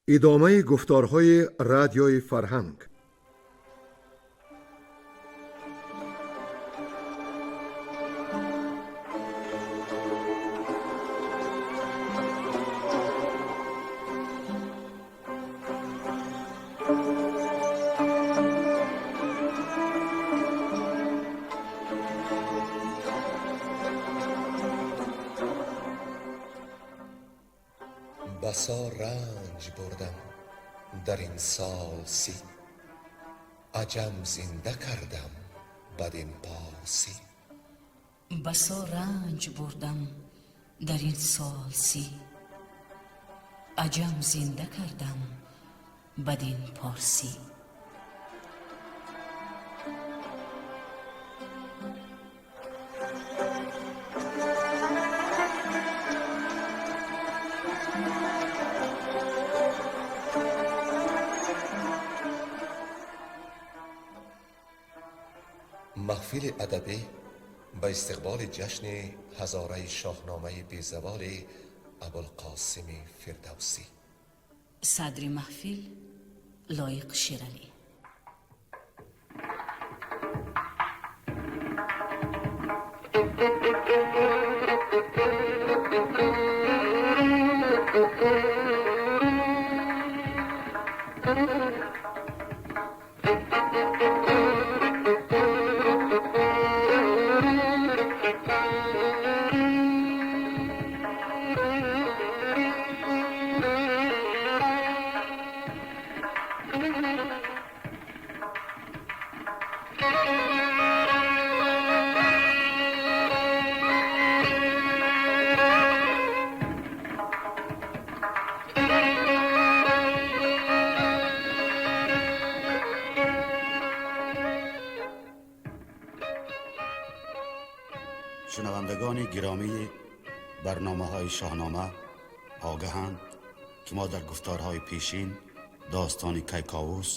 Идомаи гуфторҳои Радиои Фарҳанг. Басо ранҷ бурдам дар ин сол 30, аҷам зинда кардам бадин порсӣ. Басо ранҷ бурдам дар ин сол 30, аҷам зинда кардам бадин порсӣ. Маҳфили адабӣ ба истиқболи ҷашни ҳазораи шоҳномаи безаволи Абулқосими Фирдавсӣ. Садри маҳфил Лоиқ Шералӣ. Шунавандагони гиромии барномаҳои Шоҳнома огаҳанд, ки мо дар гуфторҳои пешин достони Кайковус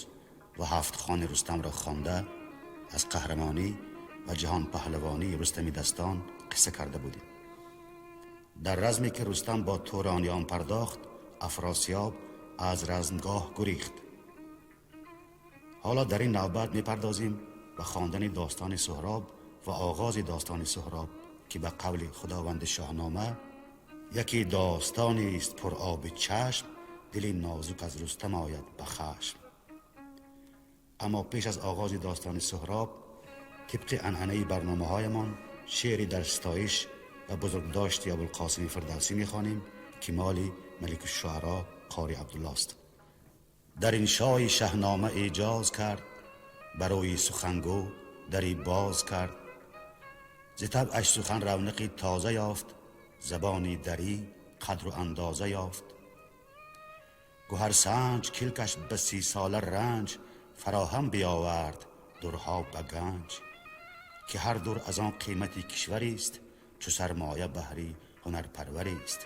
ва ҳафт хони Рустамро хонда, аз қаҳрамонӣ ва ҷаҳонпаҳлавонии Рустами дастон қисса карда будем. Дар разме ки Рустам бо турониён пардохт, Афросиёб аз размгоҳ гурехт. Ҳоло дар ин навбат мепардозем ба хондани достони Суҳроб ва оғози достони Суҳроб, ки ба қавли худованди Шоҳнома яке достонист пур оби чашм, дили нозук аз Рустам ояд ба хашм. Аммо пеш аз оғози достони Суҳроб, тибқи анъанаи барномаҳоямон шеъри дар ситоиш ва бузургдошти Абулқосими Фирдавсӣ мехонем, ки моли Маликушшуаро Қори Абдуллост. Дар иншои Шаҳнома эъҷоз кард, барои сухангӯ дари боз кард. Зи табъаш сухан равнақи тоза ёфт, забони дарӣ қадру андоза ёфт. Гуҳарсанҷ килкаш ба 30 сола ранҷ фароҳам биёвард дурҳо ба ганҷ, ки ҳар дур аз он қимати кишварист, чу сармоя баҳри ҳунарпарварист.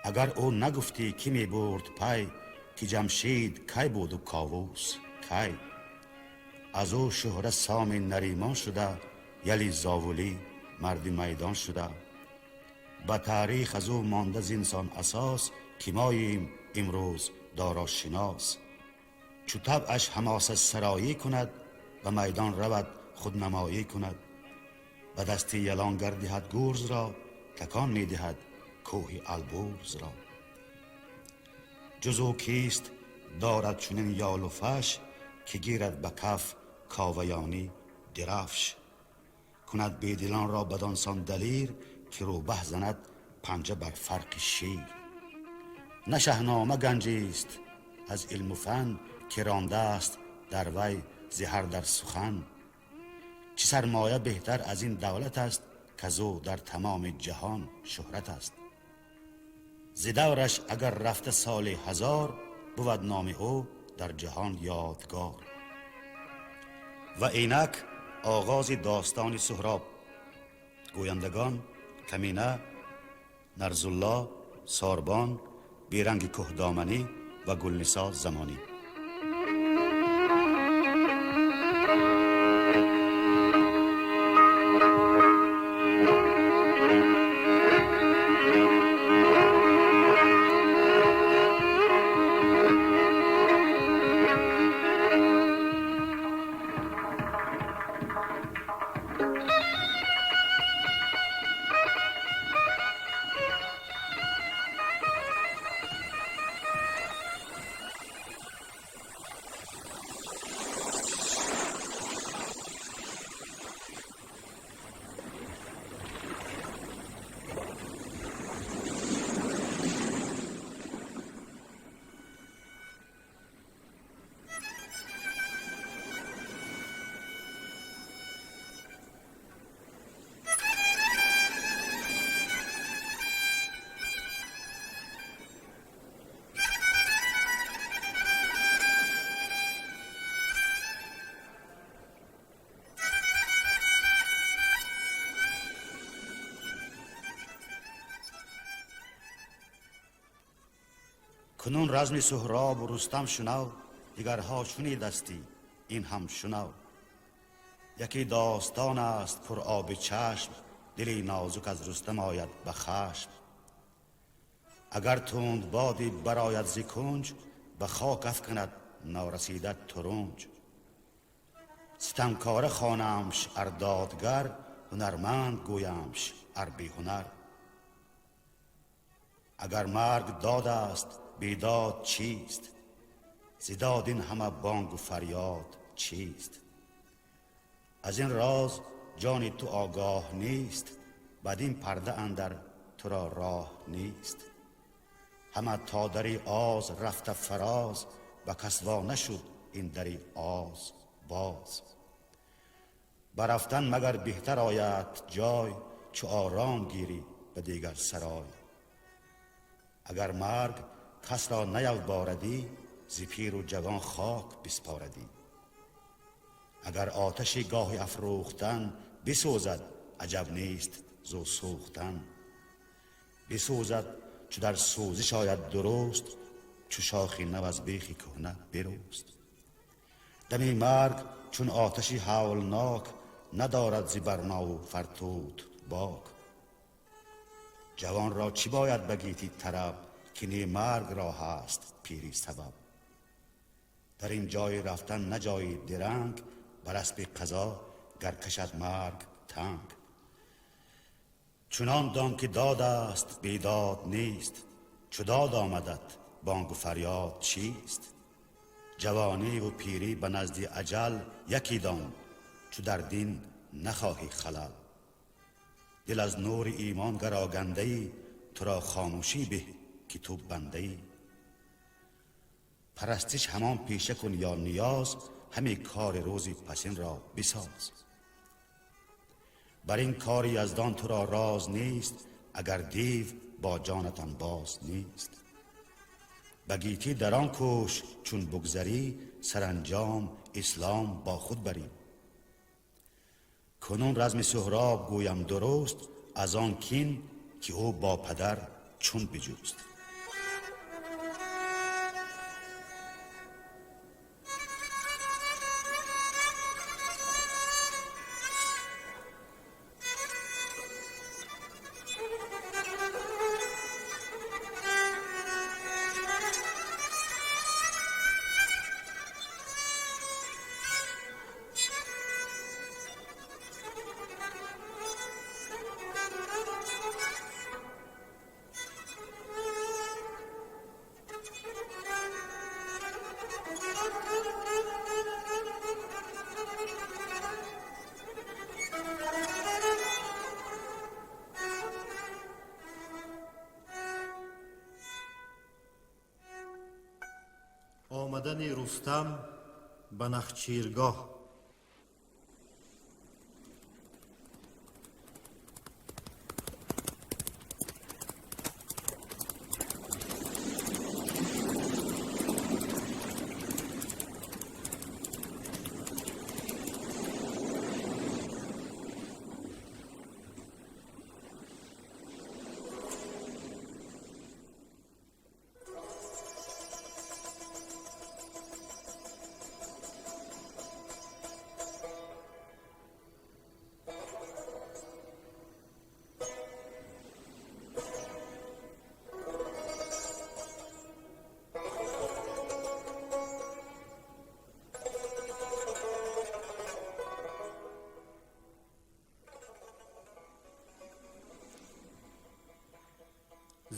Агар ӯ нагуфтӣ ки мебурд пай, ки Ҷамшид кай буду Ковус кай. Аз ӯ шӯҳра соми Наримон шуда, яли зовулӣ марди майдон шуда. Ба таърих аз ӯ монда зинсон асос, ки моем имрӯз дорошинос. Чу табъаш ҳамоса сароӣ кунад, ба майдон равад худнамоӣ кунад. Ба дасти ялон гардиҳад гурзро, такон медиҳад кӯҳи Албурзро. Ҷуз ӯ кист дорад чунин ёлу фаш, ки гирад ба каф Коваёнӣ дирафш. Кунад бедилонро бадонсон далир, ки рӯбаҳ занад панҷа бар фарқи шир. На Шаҳнома ганҷист аз илму фан, ки рондааст дар вай зи ҳар дар сухан. Чӣ сармоя беҳтар аз ин давлат аст, казӯ дар тамоми ҷаҳон шӯҳрат аст. Зи давраш агар рафта соли 1000, бувад номи ӯ дар ҷаҳон ёдгор. Ва инак оғози достони Суҳроб. Гӯяндагон Камина, Нарзулло, Сорбон, Беранги Кӯҳдоманӣ ва Гулнисо Замонӣ. Кунун разми Суҳроб ва Рустам шунав, дигарҳо шунидастӣ, ин ҳам шунав. Яке достон аст пур оби чашм, дили нозук аз Рустам ояд ба хашм. Агар тунд боди барояд зи кунҷ, ба хок афканад норасида турунҷ. Ситамкора хонамш ар додгар, ҳунарманд гӯямш ар беҳунар. Агар марг дод аст, бедод чист? Зи дод ин ҳама бонгу фарёд чист? Аз ин роз ҷони ту огоҳ нест, бадин парда андар туро роҳ нест. Ҳама то дари оз рафта фароз, ба кас во нашуд ин дари оз боз. Ба рафтан магар беҳтар ояд ҷой, чу ором гирӣ ба дигар сарой. Агар марг кас ро наявборадӣ, зи пиру ҷавон хок биспорадӣ. Агар оташи гоҳи афрӯхтан бисӯзад, аҷаб нест зу сӯхтан. Бисӯзад чу дар сӯзиш ояд дуруст, чу шохи нав аз бехи кӯҳна бируст. Дами марг чун оташи ҳавлнок, надорад зи барнову фартут бок. Ҷавонро чӣ бояд ба гетӣ тараб, ки не марг ро ҳаст пирӣ сабаб. Дар ин ҷои рафтан на ҷои диранг, бар аспи қазо гар кашад марг танг. Чунон дон ки дод аст, бедод нест, чу дод омадат бонгу фарёд чист? Ҷавониву пирӣ ба назди аҷал яке дон, чу дар дин нахоҳӣ халал. Дил аз нури имон гар огандаӣ, туро хомӯшӣ беҳ ки ту бандаӣ. Парастиш ҳамон пеша кун ё ниёз, ҳаме кори рӯзи пасин ро бисоз. Бар ин кори яздон туро роз нест, агар дев бо ҷонатон боз нест. Ба гетӣ дар он кӯш чун бугзарӣ, саранҷом ислом бо худ барӣ. Кунун разми Суҳроб гӯям дуруст, аз он кин ки ӯ бо падар чун биҷӯст. Омадани Рустам ба Нахчиргоҳ.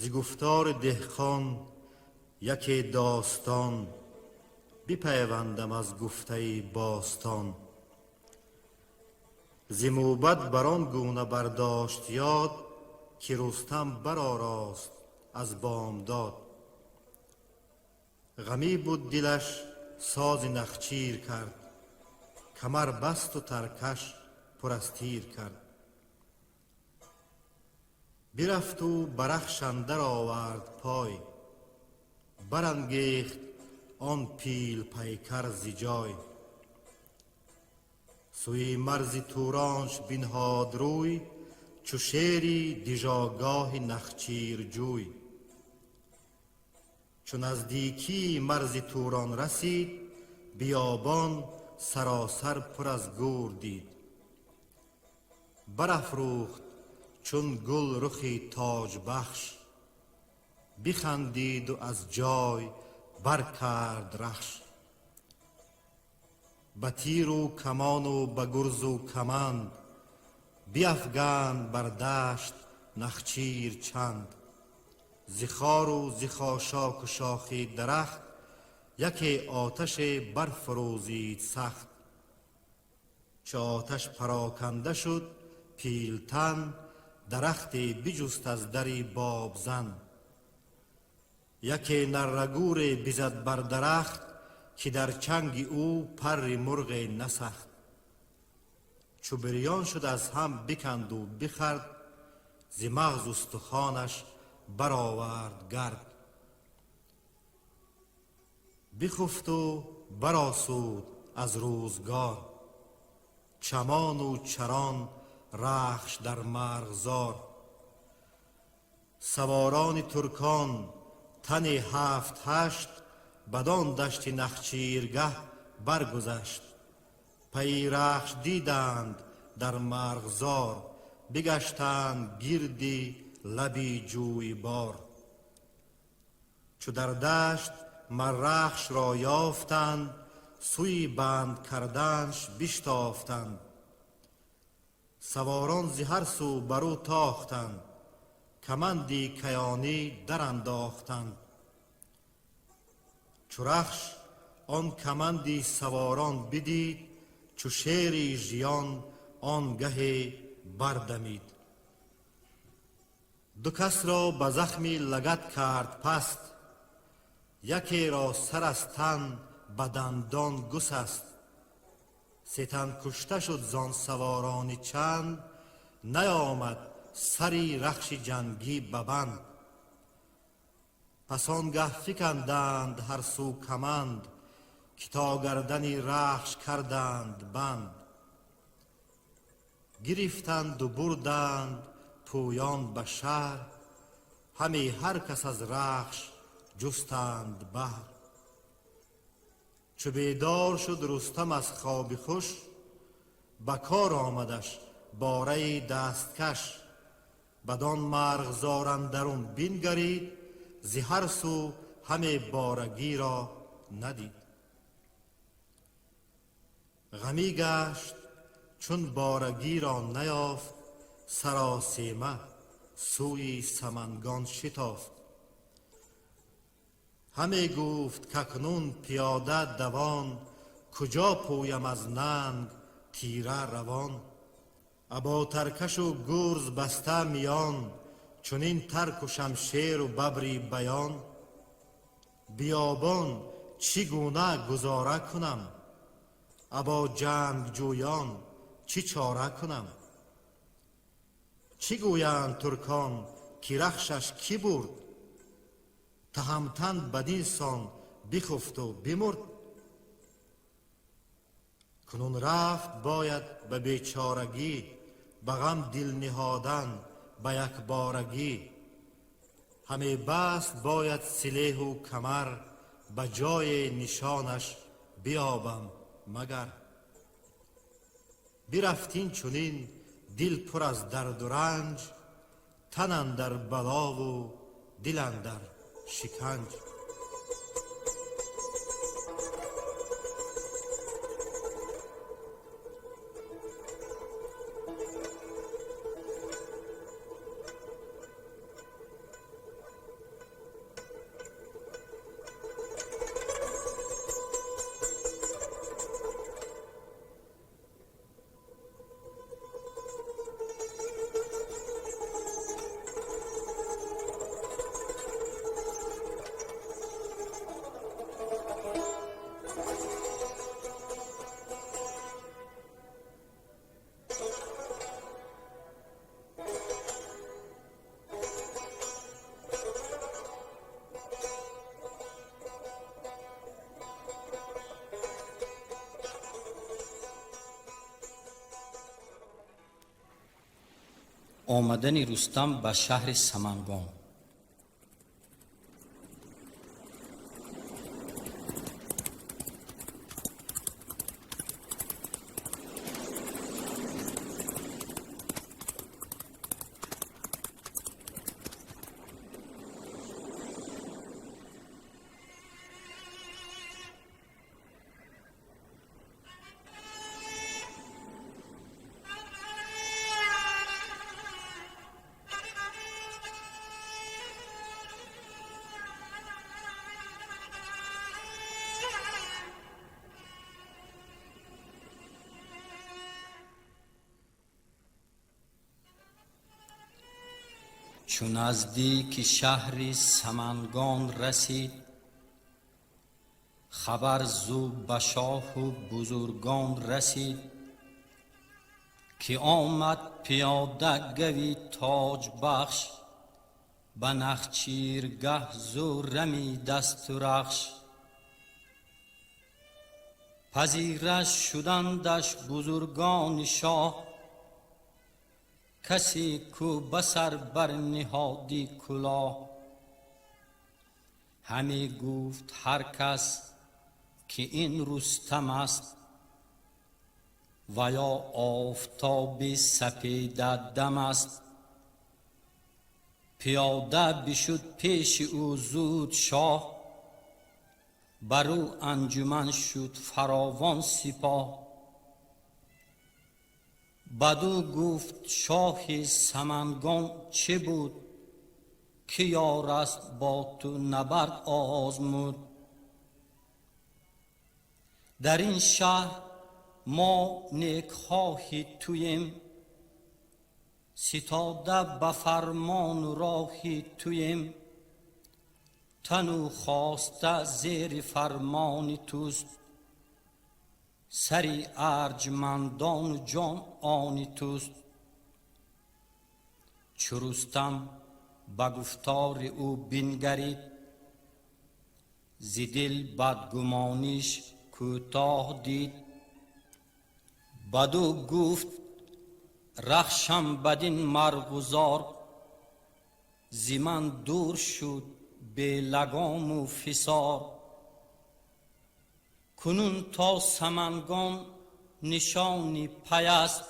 Зи гуфтори деҳқон яке достон, бипайвандам аз гуфтаи бостон. Зи мӯбад бар он гуна бардошт ёд, ки Рустам баророст аз бомдод. Ғамӣ буд дилаш, сози нахчир кард, камар басту таркаш пур аз тир кард. Бирафту ба рахш андар овард пой, барангехт он пил пайкар зи ҷой. Сӯи марзи Туронш бинҳод рӯй, чу шери дижогоҳи нахчирҷӯй. Чу наздикии марзи Турон расид, биёбон саросар пур аз гӯр дид. Барафрӯхт чун гул рухи тоҷбахш, бихандиду аз ҷой баркард рахш. Ба тиру камону ба гурзу каманд, биафганд бар дашт нахчир чанд. Зи хору зи хошоку шохи дарахт, яке оташе барфурӯзид сахт. Чу оташ пароканда шуд пилтан, дарахте биҷуст аз дари бобзан. Яке наррагӯре бизад бар дарахт, ки дар чанги ӯ парри мурғе насахт. Чу бирён шуд аз ҳам биканду бихард, зи мағзу устухонаш баровард гард. Бихуфту баросуд аз рӯзгор, чамону чарон рахш дар марғзор. Саворони туркон тани 7-8, бадон дашти нахчиргаҳ баргузашт. Пайи рахш диданд дар марғзор, бигаштанд гирди лаби ҷӯйбор. Чу дар дашт мар рахшро ёфтанд, сӯи банд карданш биштофтанд. Саворон зи ҳар сӯ бар ӯ тохтанд, каманди каёнӣ дарандохтанд. Чу рахш он каманди саворон бидид, чу шери жиён он гаҳе бардамид. Ду касро ба захми лагат кард паст, якеро сар аз тан ба дандон гусаст. Се тан кушта шуд зон саворони чанд, наёмад сари рахши ҷангӣ ба банд. Пас он гаҳ фиканданд ҳар сӯ каманд, ки то гардани рахш карданд банд. Гирифтанду бурданд пӯён ба шаҳр, ҳаме ҳар кас аз рахш ҷустанд баҳр. Чу бедор шуд Рустам аз хоби хуш, ба кор омадаш бораи дасткаш. Бадон марғзор андарун бингарид, зи ҳар сӯ ҳаме борагиро надид. Ғамӣ гашт чун борагиро наёфт, саросема сӯи Самангон шитофт. Ҳаме гуфт какнун пиёда давон, куҷо пӯям аз нанг тира равон. Або таркашу гурз баста миён, чунин тарку шамшеру бабри баён. Биёбон чӣ гуна гузора кунам, або ҷангҷӯён чӣ чора кунам? Чӣ гӯянд туркон ки рахшаш кӣ бурд, таҳамтан бадин сон бихуфту бимурд? Кунун рафт бояд ба бечорагӣ, ба ғам дил ниҳодан ба якборагӣ. Ҳаме баст бояд силеҳу камар, ба ҷои нишонаш биёбам магар. Бирафтин чунин дил пур аз дарду ранҷ, тан андар балову дил андар шиканҷ. Омадани Рустам ба шаҳри Самангон. Чу наздики шаҳри Самангон расид, хабар зу ба шоҳу бузургон расид, ки омад пиёда гави тоҷбахш, ба нахчиргаҳ зу рами дасту рахш. Пазира шудандаш бузургони шоҳ, касе ку ба сар барниҳоди кулоҳ. Ҳаме гуфт ҳар кас ки ин Рустам аст, ва ё офтоби сапеда дам аст. Пиёда бишуд пеши ӯ зуд шоҳ, бар ӯ анҷуман шуд фаровон сипоҳ. Бадӯ гуфт шоҳи Самангон чӣ буд, ки ёр аст бо ту набард озмуд. Дар ин шаҳр мо некхоҳи туем, ситода ба фармону роҳи туем. Тану хоста зери фармони туст, сари арҷмандону ҷон они туст. Чу Рустам ба гуфтори ӯ бингарид, зи дил бадгумониш кӯтоҳ дид. Бадӯ гуфт рахшам бадин марғузор, зи ман дур шуд белагому фисор. Кунун то Самангон нишони пай аст,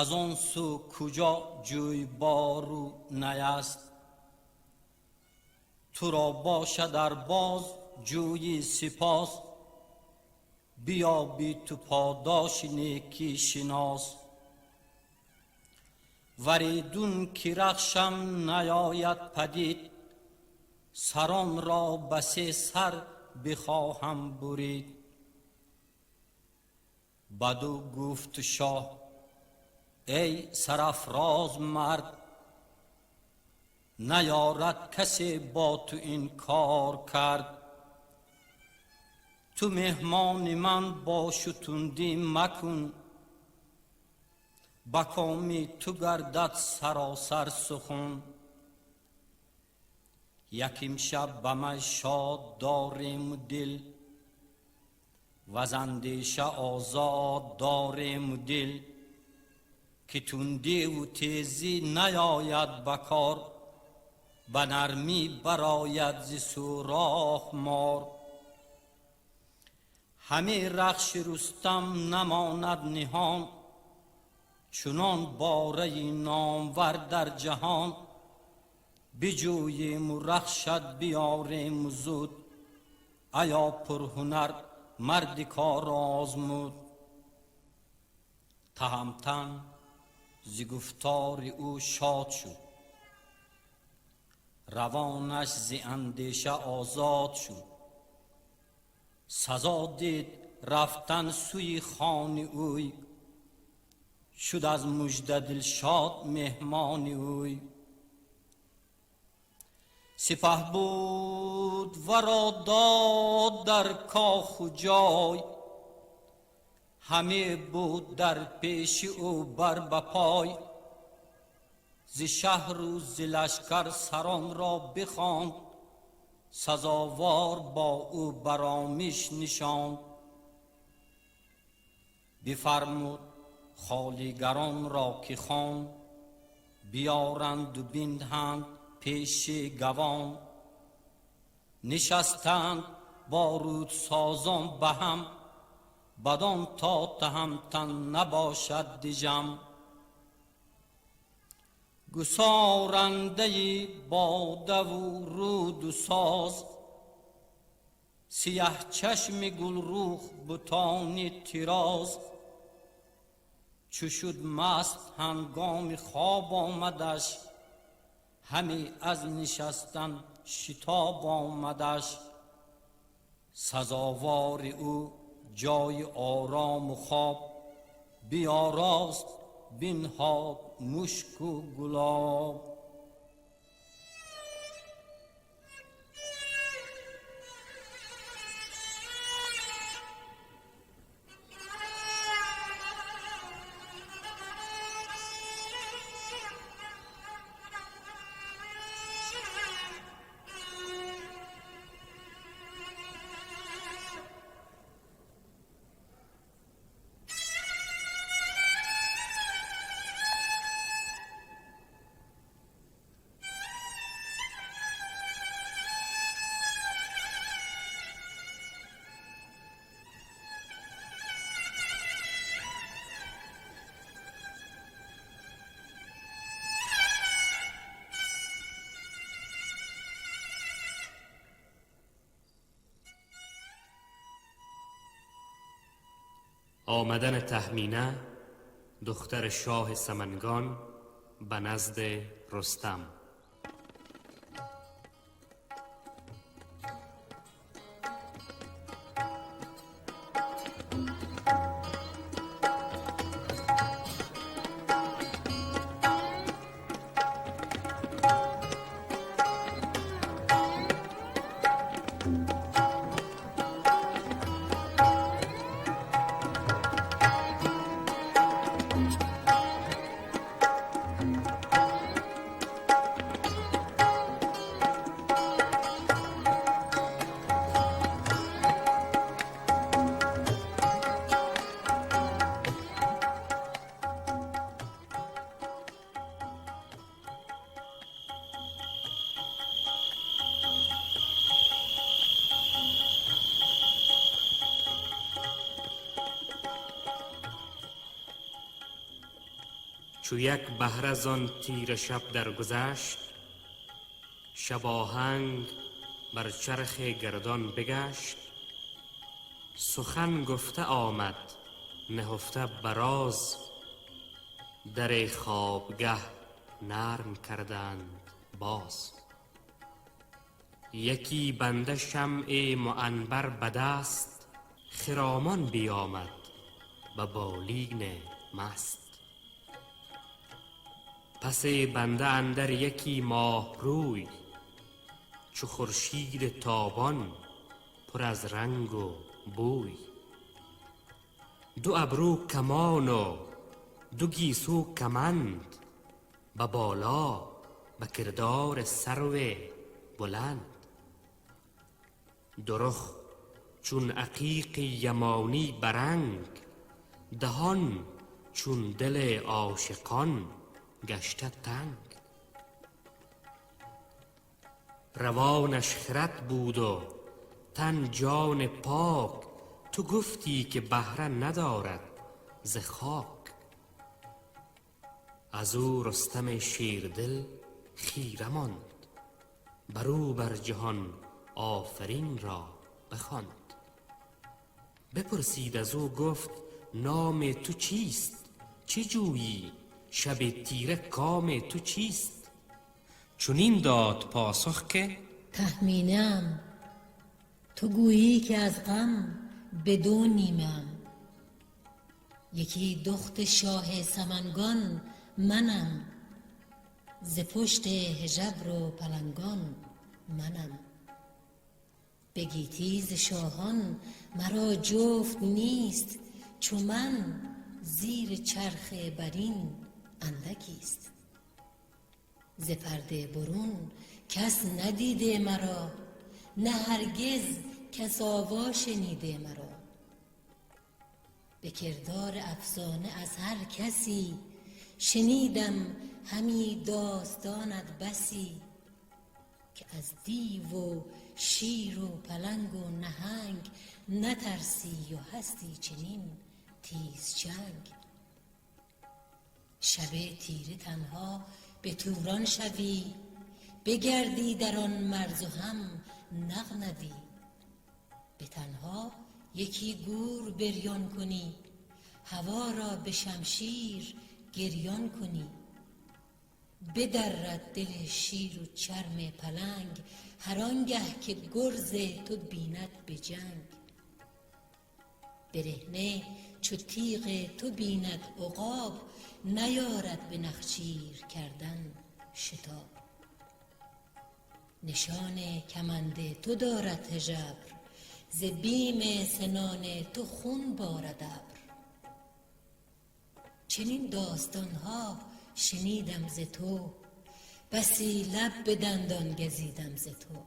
аз он сӯ куҷо ҷӯйбору най аст. Туро бошад ар боз ҷӯйи сипос, биёби ту подоши некӣ шинос. Варидун ки рахшам наёяд падид, саронро ба се сар бихоҳам бурид. Бадӯ гуфт шоҳ эй сарафроз мард, наёрад касе бо ту ин кор кард. Ту меҳмони ман бошу тундӣ макун, ба коми ту гардад саросар сухан. Яким шаб ба май шод дорему дил, ваз андеша озод дорему дил, ки тундиву тезӣ наёяд ба кор, ба нармӣ барояд зи сӯрох мор. Ҳаме рахши Рустам намонад ниҳон, чунон бораи номвар дар ҷаҳон. Биҷӯему рахшат биёрему зуд, аё пурҳунар марди кор озмуд. Таҳамтан зи гуфтори ӯ шод шуд, равонаш зи андеша озод шуд. Сазо дид рафтан сӯи хони ӯй, шуд аз мужда дилшод меҳмони ӯй. Сипаҳ буд варо дод дар коху ҷой, ҳаме буд дар пеши ӯ бар ба пой. Зи шаҳру зи лашкар саронро бихонд, сазовор бо ӯ баромиш нишонд. Бифармуд холигаронро ки хон, биёранду бинҳанд пеши гавон. Нишастанд бо рӯдсозон ба ҳам, бадон то таҳамтан набошад дижам. Гусорандаи бодаву руду соз, сияҳчашми гулрух бутони тироз. Чу шуд маст ҳангоми хоб омадаш, ҳаме аз нишастан шитоб омадаш. Сазовори ӯ ҷои орому хоб, биёрост бинҳод мушку гулоб. آمدن تهمینه دختر شاه سمنگان به نزد رستم. چو یک بهره زان تیره شب درگذشت، شباهنگ بر چرخ گردان بگشت. سخن گفته آمد نهفته براز، در خوابگه نرم کردند باز. یکی بنده شمع معنبر به دست، خرامان بیامد به بالین مست. پس بنده اندر یکی ماه روی، چو خورشید تابان پر از رنگ و بوی. دو ابرو کمان و دو گیسو کمند، به بالا به کردار سرو بلند. دو رخ چون عقیق یمانی برنگ، دهان چون دل عاشقان گشته تنگ. روانش خرد بود و تن جان پاک، تو گفتی که بهره ندارد ز خاک. از او رستم شیردل خیره ماند، بر او بر جهان آفرین را بخواند. بپرسید از او گفت نام تو چیست؟ چه جویی شب تیره کام تو چیست؟ چنین داد پاسخ که تهمینم، تو گویی که از غم به دو نیمم. یکی دخت شاه سمنگان منم، ز پشت هژبر و پلنگان منم. به گیتی ز شاهان مرا جفت نیست، چو من زیر چرخ برین اندکیست. ز پرده برون کس ندیده مرا، نه هرگز کس آوا شنیده مرا. به کردار افسانه از هر کسی، شنیدم همی داستانت بسی. که از دیو و شیر و پلنگ و نهنگ، نترسی و هستی چنین تیز چنگ. شب تیره تنها به توران شوی، بگردی در آن مرز و هم نغنوی. به تنها یکی گور بریان کنی، هوا را به شمشیر گریان کنی. بدرد دل شیر و چرم پلنگ، هر آنگه که گرز تو بیند به جنگ. برهنه چو تیغ تو بیند عقاب، نیارد به نخچیر کردن شتاب. نشان کمند تو دارد هژبر، ز بیم سنان تو خون بارد ابر. چنین داستانها شنیدم ز تو، بسی لب به دندان گزیدم ز تو.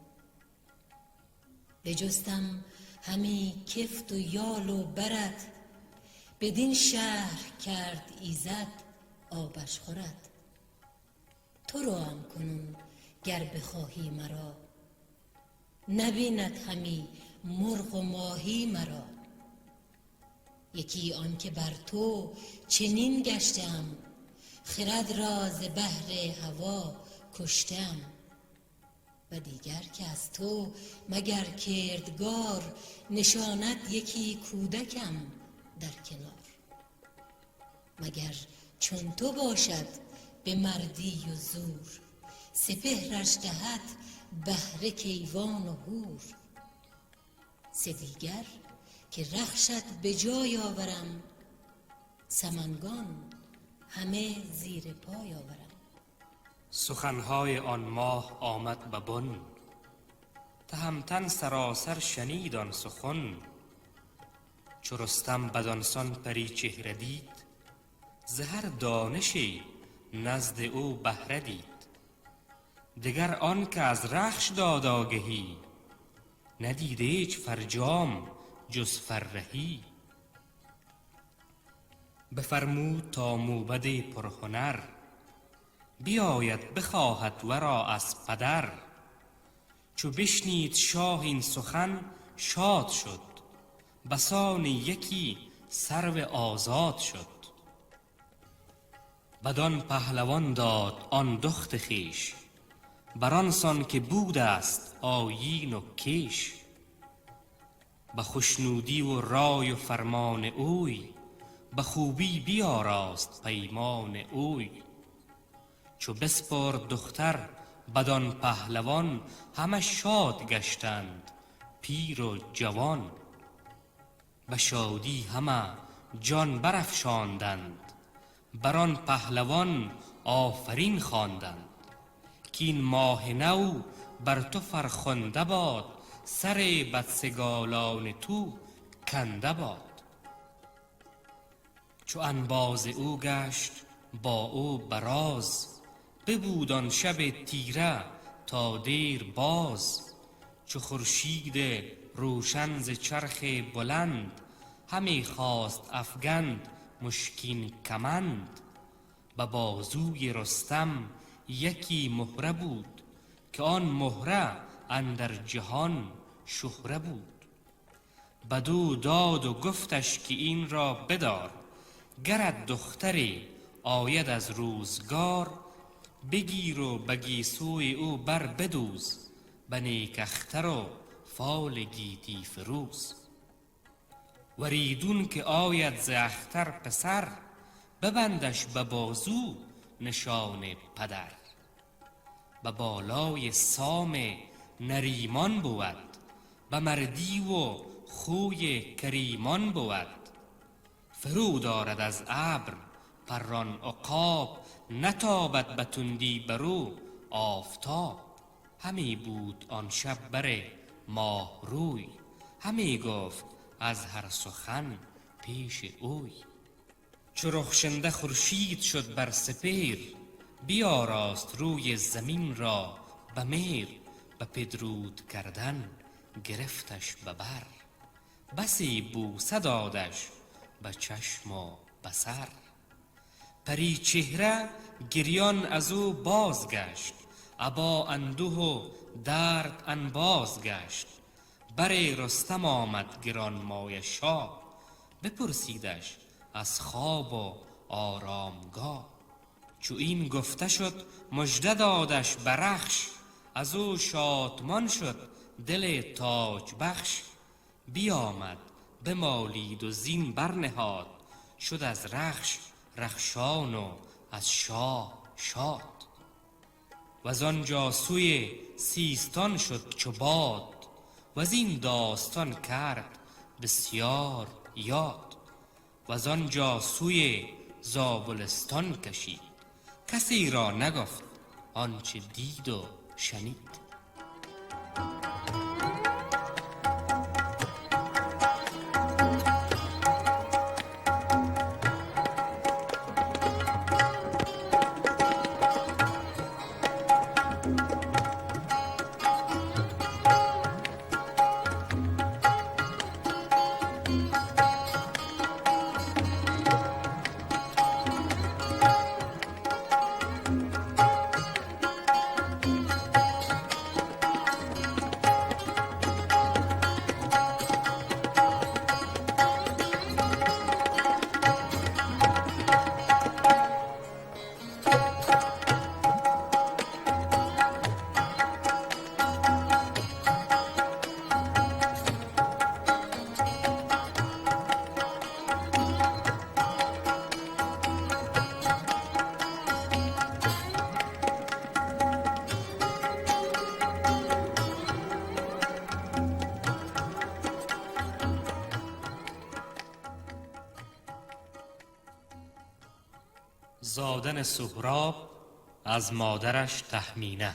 بجستم همی کفت و یال و برت، بدین شهر کرد ایزد آبش خورد. تو را هم کنون گر بخواهی مرا، نبیند همی مرغ و ماهی مرا. یکی آن که بر تو چنین گشتم، خرد را ز بهر هوا کشتم. و دیگر که از تو مگر کردگار، نشاند یکی کودکم در کنار. مگر چون تو باشد به مردی و زور، سپهرش دهد بهره کیوان و هور. سه دیگر که رخشت به جای آورم، سمنگان همه زیر پای آورم. سخنهای آن ماه آمد به بن، تهمتن سراسر شنید آن سخن. چو رستم بدانسان پری چهره دید، ز هر دانشی نزد او بهره دید. دگر آن که از رخش داد آگهی، ندید هیچ فرجام جز فرهی. بفرمود تا موبد پرهنر، بیاید بخواهد ورا از پدر. چو بشنید شاه این سخن شاد شد، بسان یکی سرو آزاد شد. بدان پهلوان داد آن دخت خویش، بر آن سان که بود است آیین و کیش. به خشنودی و رای و فرمان اوی، به خوبی بیاراست پیمان اوی. چو بسپرد دختر بدان پهلوان، همه شاد گشتند پیر و جوان. به شادی همه جان برافشاندند، بر آن پهلوان آفرین خواندند. کاین ماه نو بر تو فرخنده باد، سر بدسگالان تو کنده باد. چو انباز او گشت با او براز، ببود آن شب تیره تا دیر باز. چو خورشید روشن ز چرخ بلند، همی خواست افگند مشکین کمند. به بازوی رستم یکی مهره بود، که آن مهره اندر جهان شهره بود. بدو داد و گفتش که این را بدار، گرت دختری آید از روزگار. بگیر و به گیسوی او بر بدوز، به نیک اختر و فال گیتی فروز. ور ایدون که آید ز اختر پسر، ببندش به بازو نشان پدر. به بالای سام نریمان بود، به مردی و خوی کریمان بود. فرو دارد از ابر پران عقاب، نتابد به تندی برو آفتاب. همی بود آن شب بر ماه روی، همی گفت از هر سخن پیش اوی. چو رخشنده خورشید شد بر سپهر، بیاراست روی زمین را به مهر. به پدرود کردن گرفتش به بر، بسی بوسه دادش به چشم و به سر. پری چهره گریان از او بازگشت، ابا اندوه و درد انباز گشت. بر رستم آمد گرانمایه شاه، بپرسیدش از خواب و آرامگاه. چو این گفته شد مژده دادش به رخش، از او شادمان شد دل تاج بخش. بیامد بمالید و زین برنهاد، شد از رخش رخشان و از شاه شاد. وز آنجا سوی سیستان شد چو باد، وز این داستان کرد بسیار یاد. وز آنجا سوی زابلستان کشید، کسی را نگفت آنچه دید و شنید. Зодани Суҳроб аз модараш Таҳмина.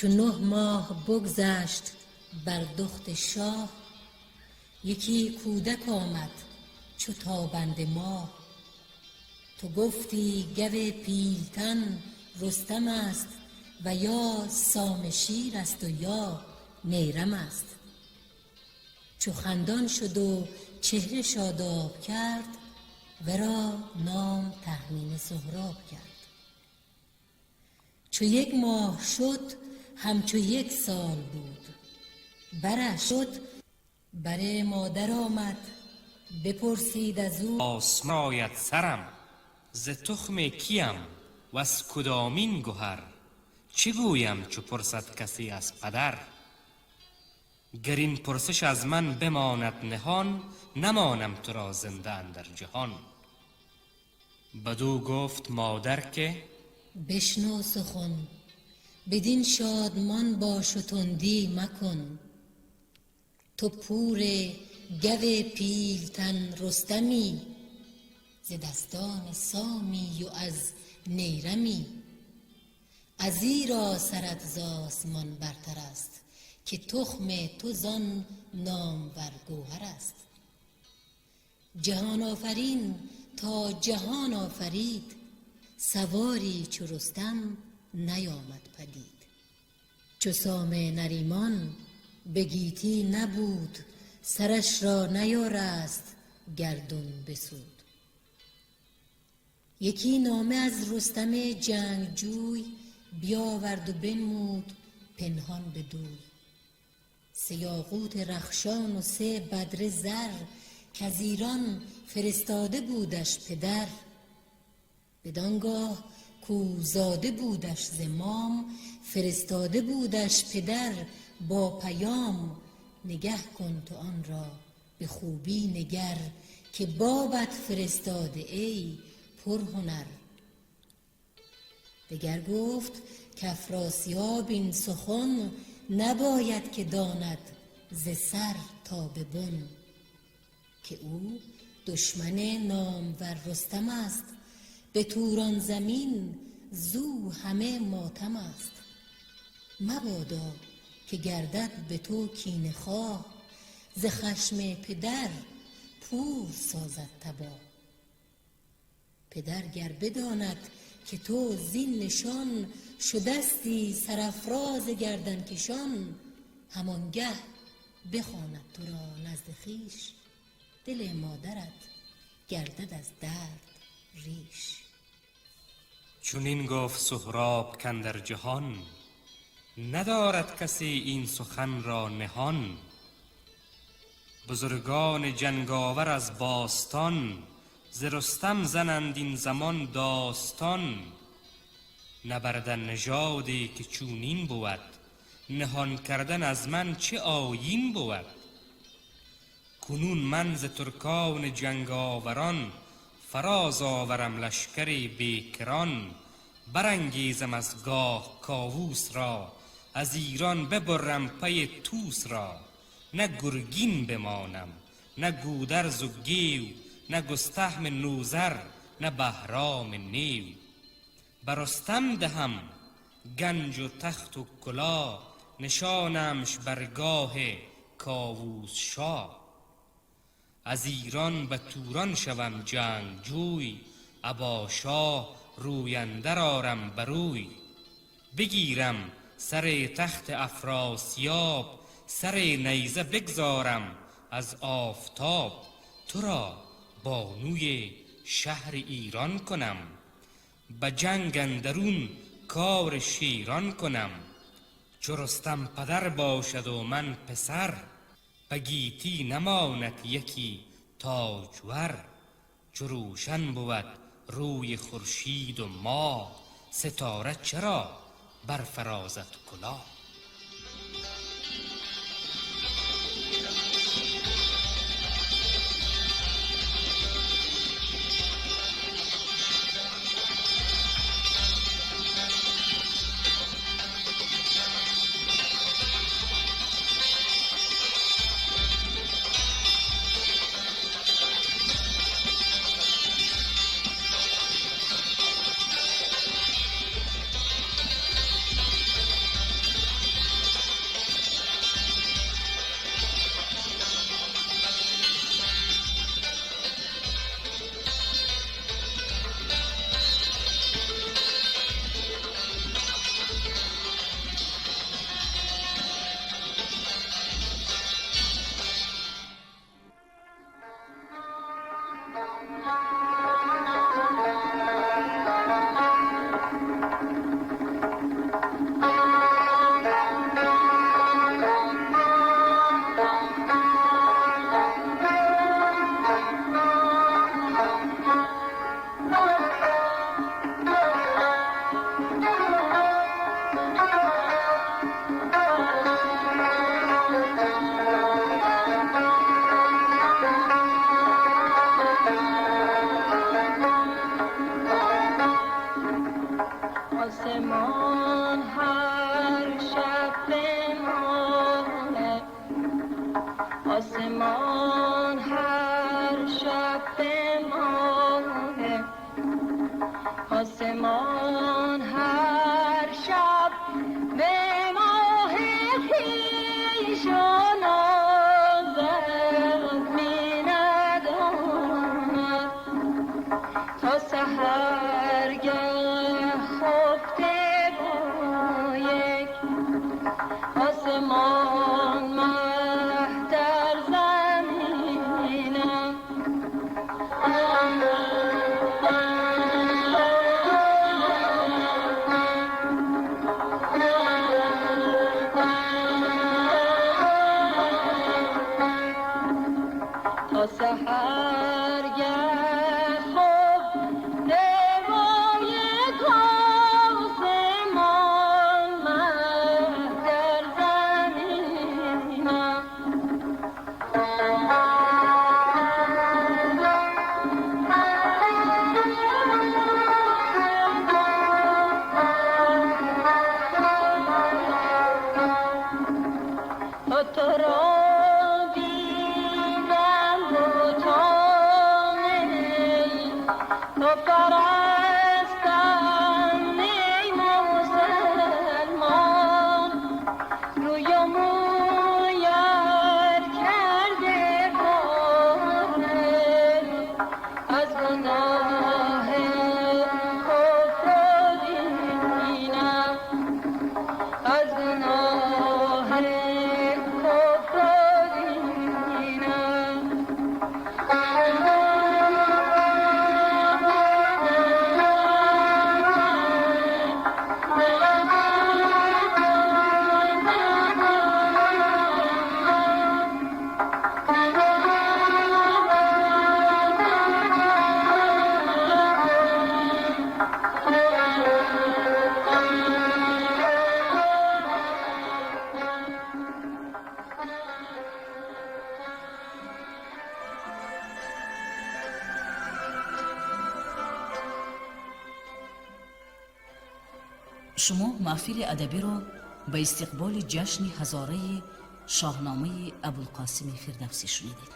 چو 9 ماه بگذشت بر دخت شاه، یکی کودک آمد چو تابنده ماه. تو گفتی گو پیلتن رستم است و یا سام شیر است و یا نیرم است. چو خندان شد و چهره شاداب کرد، ورا نام تهمینه سهراب کرد. چو 1 ماه شد همچو 1 سال بود، برش شد بر مادر آمد بپرسید از او. آسمایت سرم ز تخم کیم و از کدامین گهر، چه گویم چو پرسد کسی از پدر؟ گر این پرسش از من بماند نهان، نمانم تو را زنده اندر جهان. بدو گفت مادر که بشنو سخن، بدین شادمان باش و تندی مکن. تو پور گو پیلتن رستمی، ز دستان سامی و از نیرمی. ازیرا سرت ز آسمان برتر است، که تخم تو زان نامور گوهر است. جهان آفرین تا جهان آفرید، سواری چو رستم نیامد پدید. چو سام نریمان به گیتی نبود، سرش را نیارست گردون بسود. یکی نامه از رستم جنگجوی، بیاورد و بنمود پنهان بدوی. 3 یاقوت رخشان و 3 بدر زر، کز ایران فرستاده بودش پدر. بدانگاه کو زاده بودش ز مام، فرستاده بودش پدر با پیام. نگه کن تو آن را به خوبی نگر، که بابت فرستاده ای پرهنر. دگر گفت کافراسیاب این سخن، نباید که داند ز سر تا به بن. که او دشمن نامور رستم است، به توران زمین زو همه ماتم است. مبادا که گردد به تو کینه خواه، ز خشم پدر پور سازد تباه. پدر گر بداند که تو زین نشان، شدستی سرافراز گردن کشان. همانگه بخواند تو را نزد خویش، دل مادرت گردد از درد ریش. چنین گفت سهراب کاندر جهان، ندارد کسی این سخن را نهان. بزرگان جنگاور از باستان، ز رستم زنند این زمان داستان. نبردن نژادی که چونین بود، نهان کردن از من چه آیین بود. کنون من ز ترکان جنگاوران، فراز آورم لشکر بیکران. برانگیزم از گاه کاووس را، از ایران ببرم پی توس را. نه گرگین بمانم نه گودرز و گیو، نه گستهم نوذر نه بهرام نیو. بر رستم دهم گنج و تخت و کلاه، نشانمش برگاه کاووس شاه. از ایران به توران شوم جنگجوی، ابا شاه روی اندر آرم بروی. بگیرم سر تخت افراسیاب، سر نیزه بگذارم از آفتاب. تو را بانوی شهر ایران کنم، به جنگ اندرون کار شیران کنم. چو رستم پدر باشد و من پسر، به گیتی نماند یکی تاجور. چو روشن بود روی خورشید و ماه، ستاره چرا برفرازد کلاه. آسمان هر شب بماند، آسمان هر شب بماند، آسمان هر شب به ماه خویش نازد می نداند. تا سحرگه خفته با یک آسمان مه در زمینم. تا سحرگه خفته با یک آسمان مه در زمینم. تا تو را دیدم و تا می، تا پرستم ای مسلمان. روی و مویت کرده پاره از گناه کفر و دینم، از گناه کفر و دینم. Шумо маҳфили адабиро ба истиқболи ҷашни ҳазораи Шоҳномаи Абулқосими Фирдавсӣ шунидед.